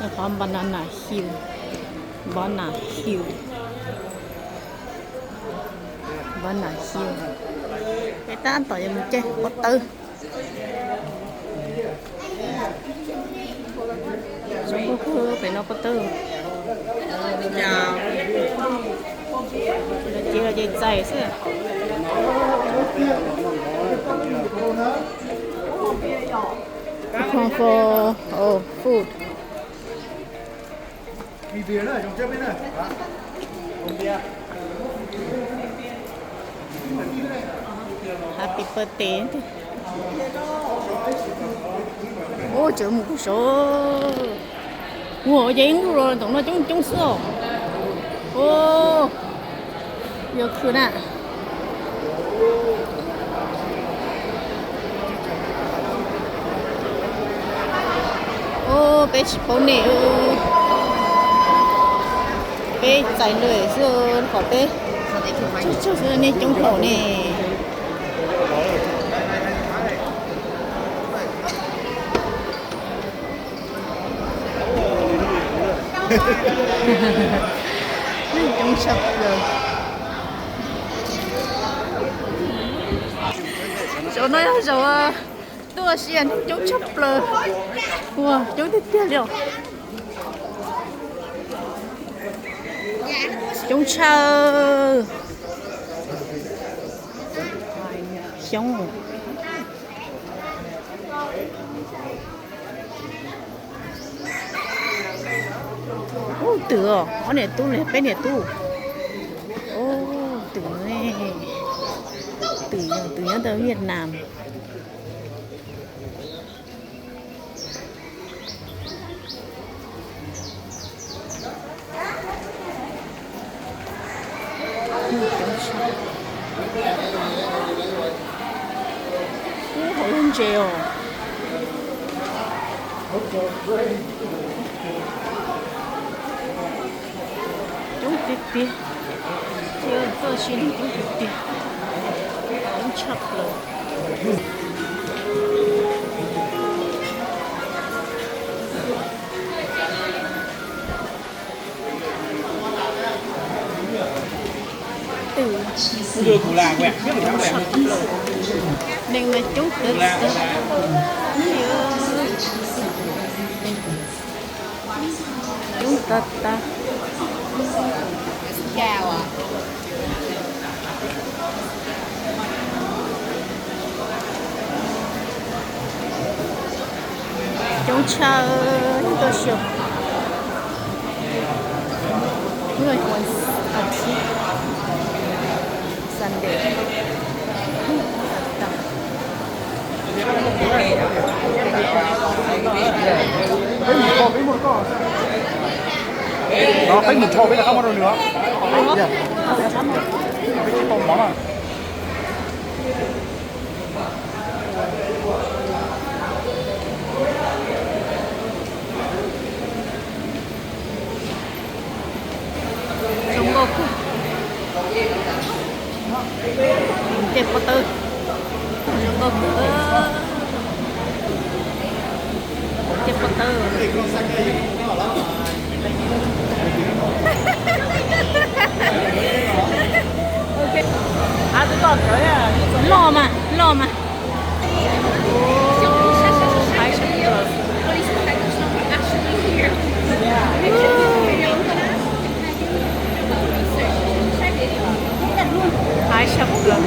Qhov banana hill, banana hill, banana hill. Peb tab tom yuav mus caij pob tawb. Zoo nkauj kawg pem no pob tawb. Ces los ces txais xwb. Come for, oh, food. Happy birthday. Ua tseem mus kuj sov. Ua ces ib ntuj los ntawm no coob coob xwb os. Ua, yog khw na. Ua, peb tsis paub nej, peb txais lawm xwb kom peb tsawg tsawg xwb nej coob thaum ne. Coob tshaj plaws. Zaum no yog zaum tuaj ua si neeg coob tshaj plaws. Ua coob tiag tiag li os. Coob tshaj. Xyoob. Ub, twm os, ob niam tub li peb niam tub. Ub, twm, twm, twm nyob ntawm Vietnam. Ub, hauv lub ntses os. Coob tiag tiag. Tuaj ua si neeg coob tiag tiag. Coob tshaj plaws. Twm, coob tshaj plaws. Neeg mas coob tag tag. Coob tag tag. Coob tshaj, tuaj xyuas. Hnub no yog Sunday. Peb mus rho peb rov qab muab rau nws os. Peb tsis tau mov na. Zoo nkauj kawg. Caij pob tawb. Zoo nkauj kawg. Caij pob tawb. Loj mas, loj mas. Hais tshaj plaws.